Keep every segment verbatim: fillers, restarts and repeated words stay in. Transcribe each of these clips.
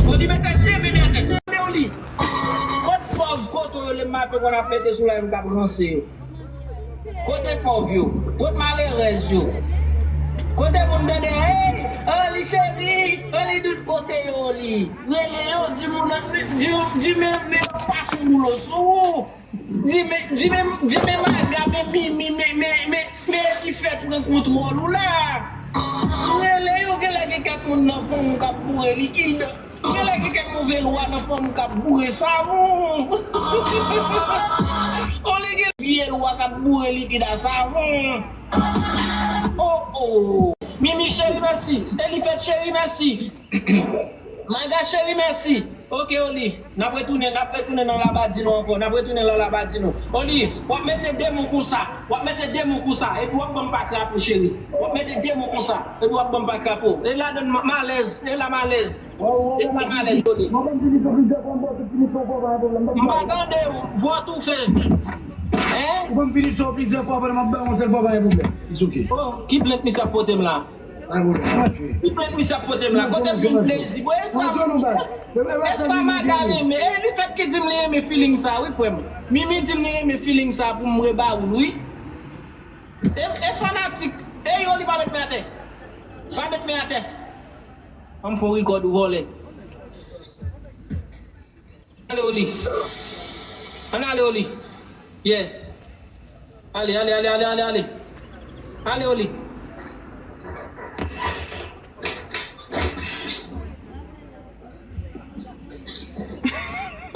Ou di mete de men atè. Kote w li? Kot pòv kote yo le maten konn ap pete sou la m k ap ranse yo? Kote pòv yo? Kot malerèz yo? Kote moun tande, hey, Oli cheri, Oli dout kote yo Oli? Rele yo, di moun nan, di, di men, men yo pa sou boulo sou ou. Di men, di men, di men maga, men mimi, men, men, men, men li fèt pran kontwòl ou la. Rele yo, genlè gen kèk moun nan fanm k ap boure likid. Genlè gen kèk move lwa nan fanm k ap boure savon. Oli gen vye lwa k ap boure likid a savon. Oh, oh. Mimi cheri, mèsi. Eli fèt cheri, mèsi. Maga cheri, mèsi. Oke, Oli. N ap retounen, n ap retounen nan labadi nou ankò. N ap retounen nan labadi nou. Oli, w ap mete de men w konsa. W ap mete de men w konsa. Epi w ap ban m pa krapo, cheri. W ap mete de men w konsa. Epi w ap ban m pa krapo. E ladan m, m alèz. E la m alèz. E la m alèz, Oli. M pa tande w. Vwa toufe. Hein? Ou ban m pinisyon plizyè fwa pandan m ap ba w yon sèl fwa, pa gen pwoblèm. It's ok. Oh, ki plent misye ap pote m la? Ki plent misye ap pote m la? Kote m jwenn plezi? Bon, e sa, e sa Maga renmen. E li fèt ki di m li renmen feeling sa, wi, frè m. Mimi di m li renmen feeling sa pou m reba ou l, wi. E, e fanatik. E yo, li pa met men atè. Pa met men atè. An m fè yon rikòd ou vòlè. Ale, Oli. Ann ale, Oli. Yes. Ale, ale, ale, ale, ale, ale. Ale, Oli.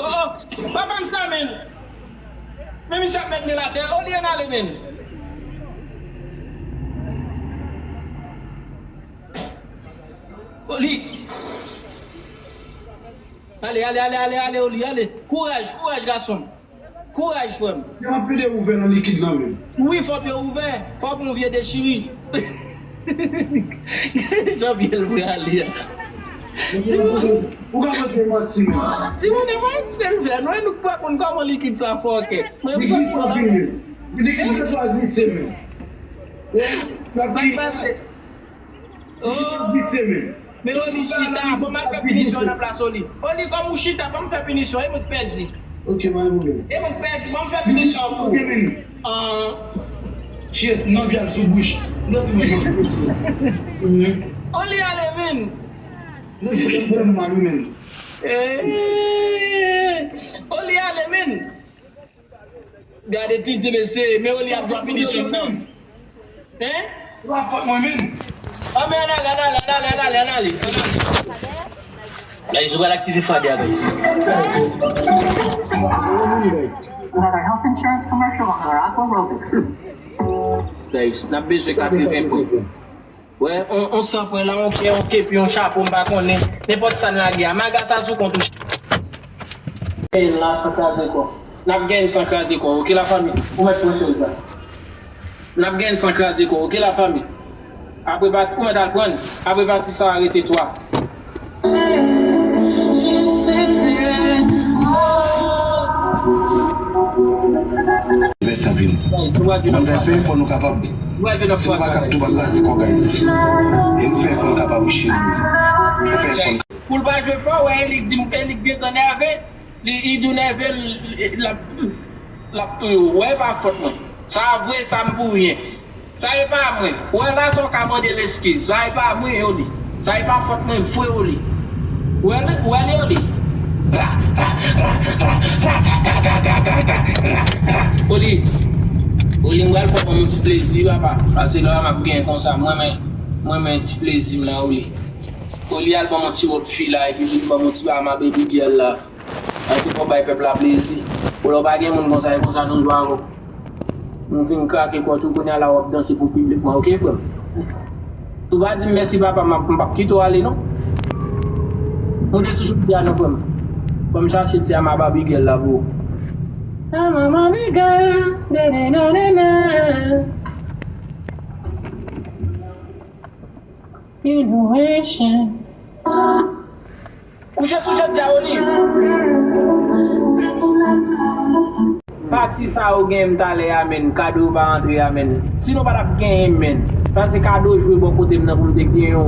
Oh, oh. Pa ban m sa, men. Men misye ap met men l atè. Oli, ann ale, men. Oli. Ale, ale, ale, ale, ale, Oli, ale. Kouraj, kouraj, gason m. Kouraj, frè m. Gen anpil de ouvè nan likid nan, men. Wi, fò pye ouvè. Fò pran yon vye dechiri. Jan pye l prale a. Ou ka montre manti, men. Timoun, e pa eksprè l fè, non, e nou k pa konn kòman likid sa fòkè. Likid sa anpil, men. Likid sa glise, men. E, l ap glise. Oh. Men Oli chita, bon, m ap fè pinisyon nan plas Oli. Oli, kòm ou chita, ban m fè pinisyon, e mwen k pèdi. Ok, pa gen pwoblèm. E mwen k pèdi, ban m fè pinisyon pou ou. Ok, men. Ah. Shit, nan vyal sou bouch. Nan ti bouch nan. Oli ale, men. Nan ti bouch nan, men. Eh. Oli ale, men. Gade titi mesye, men Oli ap jwe pinisyon nan. Hein? Ou pa fòt mwen menm. Ah, men ann ale, ann ale, ann ale, ann ale, ann ale, ann ale. Guys, ou pral aktive fade a, guys. Another health insurance commercial on Morocco Robots. Guys, n ap bezwen katreven pou Wè, on, on san pwen la, on kè, on kepi, on chapo, m pa konnen. Nenpòt sa n lage a. Maga sa sou kont ou. N ap genyen l la san kraze kò. N ap genyen l san kraze kò, oke, lafanmi? Ou mèt pran chèz la. N ap genyen l san kraze kò, oke, lafanmi? Apre pati, ou mèt al pran l. Apre pati sa a, rete twa. Mèsi anpil. Bon, fè efò nou kapab. Si nou pa kap tou pa kraze kò, guys. E nou fè efò nou kapab, cheri. Nou fè efò nou Pou l pa jwe fò, wè, Elik di m, Elik gentan nève. Li, li di w nève, l, l ap, l ap touye w. Wè, e pa fòt mwen. Sa vre, sa m pou ryen. Sa e pa mwen. Wè la sa w ka mande l eskiz. Sa e pa mwen yo li. Sa e pa fòt mwen vre yo li. Wè li, wè li yo li. Oli, Oli, m pral fè w ban m yon ti plezi, papa. Pase lè m ap gen konsa, mwen men, mwen men ti plezi m la, Oli. Oli, al ban m yon ti wòb fi la, epi vin ban m yon ti ba ma baby girl la. An ti fò bay pèp la plezi. Ou lè w pa gen moun konsa, e konsa nou jwe avè w. Nou fin krake kò tou, kounye a la w ap danse pou piblik mwen, oke, frè m? Ou pa di m mèsi, papa, m ap, m p ap kite w ale, non. Ou te sou jodi a, non, frè m. Ban m chache ti ama Barbie girl la pou ou. Ama Barbie girl, nananana. Innovation. Kouche sou jodi a, Oli. Pati sa yo genyen m talè a, menn. Kado yo pa rantre a, menn. Sinon, pa t ap genyen, menn. Pase kado jwe bò kote m nan pou m te genyen w.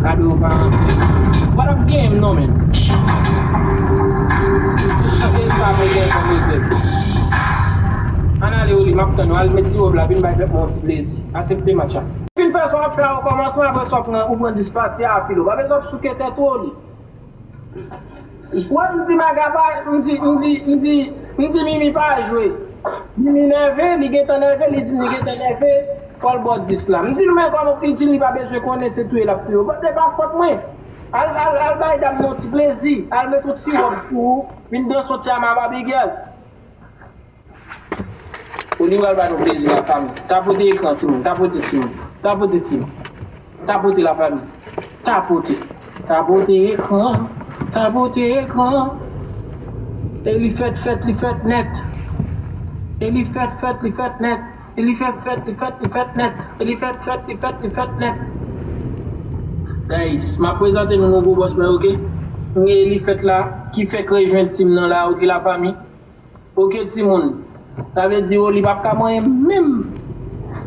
Kado pa antre. What up, game, non, men? Chante sa, mwen gen kòm regrèt. Ann ale, Oli, m ap tann ou. Al met ti wòb la, vin bay pèp mwen yon ti plezi. Aksepte match la. Fin fè sa w ap fè a okòmansman, apre sa w pran, ou pran dis pati a, Filo. Pa bezwen ap souke tèt ou, Oli. Wè, m di Maga pa, m di, m di, m di, m di Mimi pa jwe. Mimi nève, li gentan nève, li di m li gentan nève, fò l ba w dis la. M di l men kòman li di li pa bezwen konnen se touye l ap touye w. Bon, se pa fòt mwen. Al, al, al bay dam nan yon ti plezi, al met yon ti wòb pou ou, vin danse yon ti a ma Barbie girl. Ou li pral ba nou plezi, lafanmi. Tapote ekran, timoun. Tapote, timoun. Tapote, timoun. Tapote, lafanmi. Tapote. Tapote ekran. Tapote ekran. E li fèt, fèt, li fèt nèt. E li fèt, fèt, li fèt nèt. E li fèt, fèt, li fèt, li fèt nèt. E li fèt, fèt, li fèt, li fèt nèt. Guys, m ap prezante nou nouvo bòs mwen, oke? M gen Elifèt la, ki fèk rejwenn team nan la, oke, lafanmi? Oke, timoun. Sa vle di Oli p ap ka manyen m menm.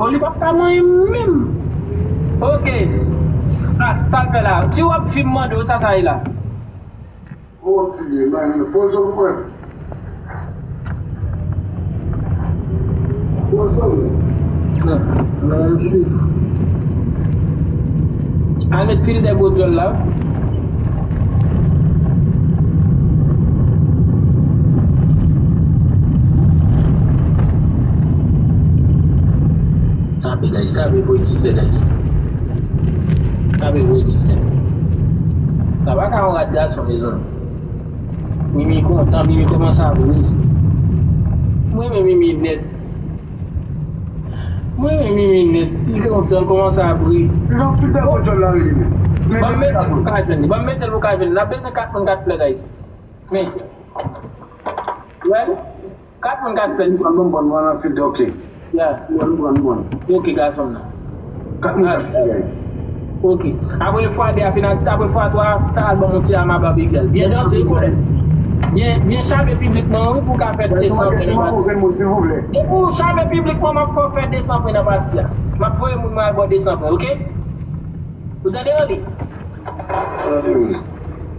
Oli p ap ka manyen m menm. Oke. A, sa l fè la? Ti wòb fi m mande w, sa sa ye la? Wòb fi m ye, man, poze w pou mwen. Poze w. Non, non, m swiv. Al met filtè gwo dyòl la. Tape, guys, tape pou Etifè, guys. Tape pou Etifè. Sa pa ka yon rat gason, mezanmi. Mimi kontan, Mimi kòmanse ap ri. Mwen renmen Mimi nèt. Mwen renmen Mimi nèt. Li kontan, l kòmanse ap ri. Jan filtè gwo dyòl la rele men. Ban m mete l pou ka jwenn li. Ban m mete l pou ka jwenn li. N ap bezwen kat moun kat flè, guys. Men. Well, kat moun kat flè. Ban m, ban m, ban m filtè, oke. Yeah. Ban m, ban m, ban m. Oke, gason m nan. Kat moun kat flè, guys. Oke. Apre fwa de a fin ak, apre fwa twa a, ta al ban m yon ti a ma Barbie girl. Byen danse, guys. Byen, byen chame piblik mwen, wi, pou w ka fè desann nan pati a. Depi w chame piblik mwen, m ap fè w fè desann nan pati a. M ap voye moun mwen al ba w desann, oke? Ou tande, Oli?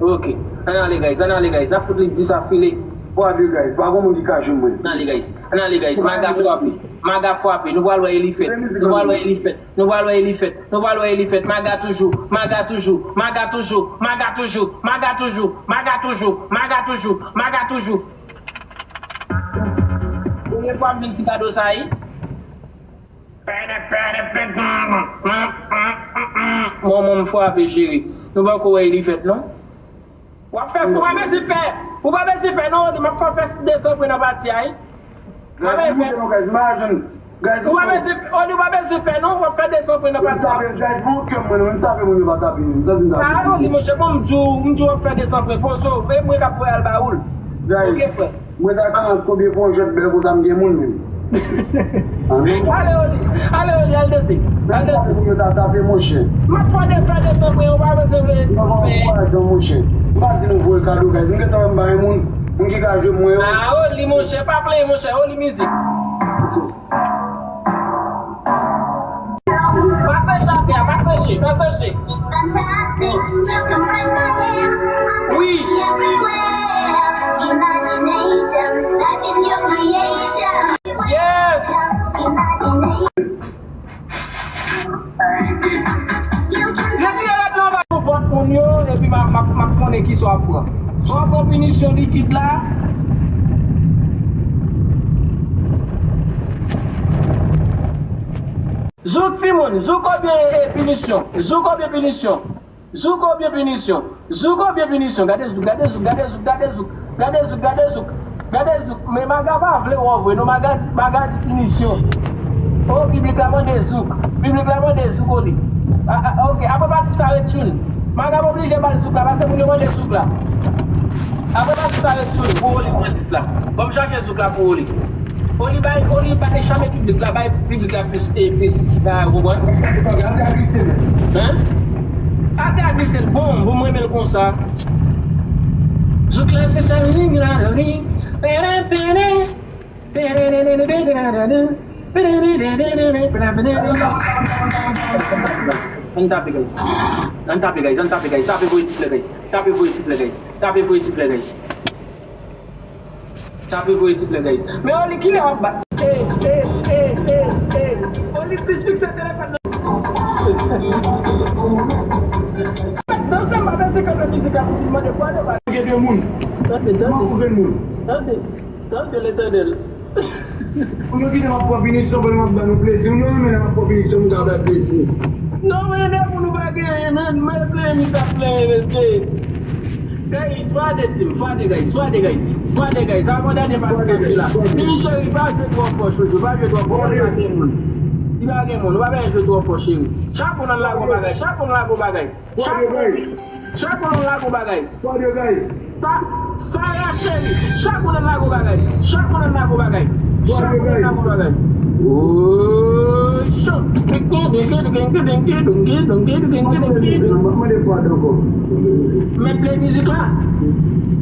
Oke. Ann ale, guys. Ann ale, guys. N ap fout li dis a file. Fwa de, guys. Pa gen moun ki ka jwenn mwen. Ann ale, guys. Ann ale, guys. Maga frape. Maga frape. Nou pral wè Elifèt. Nou pral wè Elifèt. Nou pral wè Elifèt. Nou pral wè Elifèt. Maga toujou. Maga toujou. Maga toujou. Maga toujou. Maga toujou. Maga toujou. Maga toujou. Premye fwa m jwenn ti kado sa, wi. Bon, bon, m frape, cheri. Nou poko wè Elifèt, non? W ap fè, ou pa bezwen pè. Ou pa bezwen pè, non, Oli, m ap fè w fè desann nan pati a, wi. Guys, moute non, guys, m pa jwenn. Guys, ou pa bezwen, Oli, ou pa bezwen pè, non, w ap fè desann nan pati a. Guys, bon kè mwen, non, m tape moun yo pa tape, m santi m tape. A, Oli, monchè, bon, m di w, m di w w ap fè desann, poze w, e mwen k ap voye al ba ou l. Guys. Oke, frè. Mwen ta ka ant konbyen pwojè bèl konsa m gen moun menm. Ale, Oli, ale, Oli, al danse. Al danse. Pou yo ta tape, monchè. M ap fè de fè desann, ou pa bezwen vle. Mwen pa ankourajan, monchè. M pa di nou voye kado, guys. M gentan wè m pa gen moun, moun ki ka jwe mwen yo. A, Oli, monchè, pa pleye, monchè. Oli mizik. Pa seche atè a, pa seche, pa seche. Wi. Yes. Retire rad nan ba pou vòt moun yo, epi m a, m a, m ap konnen kisa w ap pran. Swa w ap pran pinisyon likid la. Zouk timoun, zouk oubyen, e, pinisyon. Zouk oubyen pinisyon. Zouk oubyen pinisyon. Zouk oubyen pinisyon. Gade zouk, gade zouk, gade zouk, gade zouk. Gade zouk, gade zouk. Gade zouk. Men Maga pa vle wè w vre non. Maga di, Maga di pinisyon. O, piblik la mande zouk. Piblik la mande zouk, Oli. A, a, oke, apre pati sa ret tchoul. Maga oblije ba l zouk la, paske moun yo mande zouk la. Apre pati sa ret tchoul pou Oli pran dis la. Ban m chache zouk la pou Oli. Oli bay, Oli bay chame piblik la, bay piblik la plis, e, plis, ba, ou konprann? Atè a glise, men. Hein? Atè a glise, bon, bon, mwen renmen l konsa. Zouk la, se sa, ring la, ring. Pere, pere. Pere, pere, pere, pere, pere. Ann tape, guys. Ann tape, guys. Ann tape, guys. Tape voye ti flè, guys. Tape voye ti flè, guys. Tape voye ti flè, guys. Tape voye ti flè, guys. Men Oli, kilè w ap bat? Ey, ey, ey, ey, ey. Oli plis fikse telefòn nan. Danse m pa danse kanpe mizik la pou vin mande pou ale ba. Gen de moun. Tande, tande. Mankou gen moun. Tande, tande, l tande l. Pou yo kite m ap pran pinisyon, pou m ap ba nou plezi. Ou yo renmen lè m ap pran pinisyon, m ka bay plezi. Non, men de moun ou pa genyen, men, men plenyen, mi ta plenyen, mesye. Guys, fwa de team, fwa de guys, fwa de guys, fwa de guys. Avan dènye pati k ap vin la. Mimi cheri, pa jwe twò fò, chouchou, pa jwe twò fò, ou pa gen moun. Li pa gen moun, ou pa bezwen jwe twò fò, cheri. Chak moun ann lage yon bagay, chak moun lage yon bagay. Chak moun, chak moun ann lage yon bagay. Sa, Sara cheri, chak moun ann lage yon bagay. Chak moun ann lage yon bagay. Chak moun ann lage yon bagay. Oy, cho. Mèt play mizik la.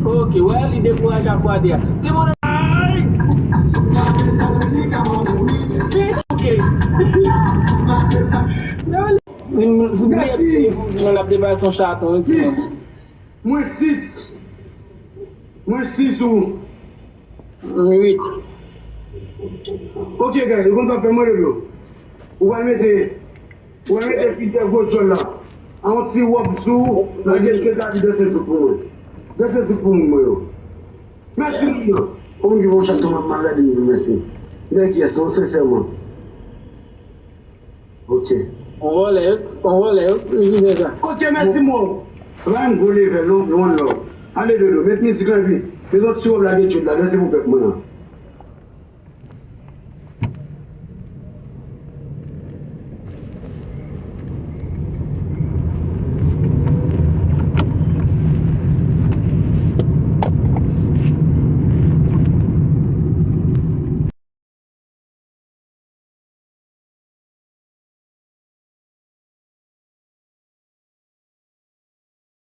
Ok, wè, li dekouraje a fwa de a. Timoun, ay! Ok. Vin, vin, vin, vin, n ap depase yon chaton, wi, timoun. Sis. Mwen sis. Mwen sis ou. Uit. Ok, guys, ou konn sa fè mwen, Dodo. Ou pral mete, ou pral mete filtè gwo djòl la. A yon ti wòb sou, lage tchèt la, di danse zouk pou mwen. Danse zouk pou moun mwen yo. Mèsi, moun yo. Ou moun ki fè yon chaton, m ap mal gade, m di mèsi. Men kyès, non, sensèman. Ok. On vòlè, on vòlè, wi, ki fè sa. Ok, mèsi, mo. Pa menm gwo level, non, non, non. Ale, Dodo, met mizik lan, epi met yon ti wòb lage tchèt la, danse pou pèp mwen an.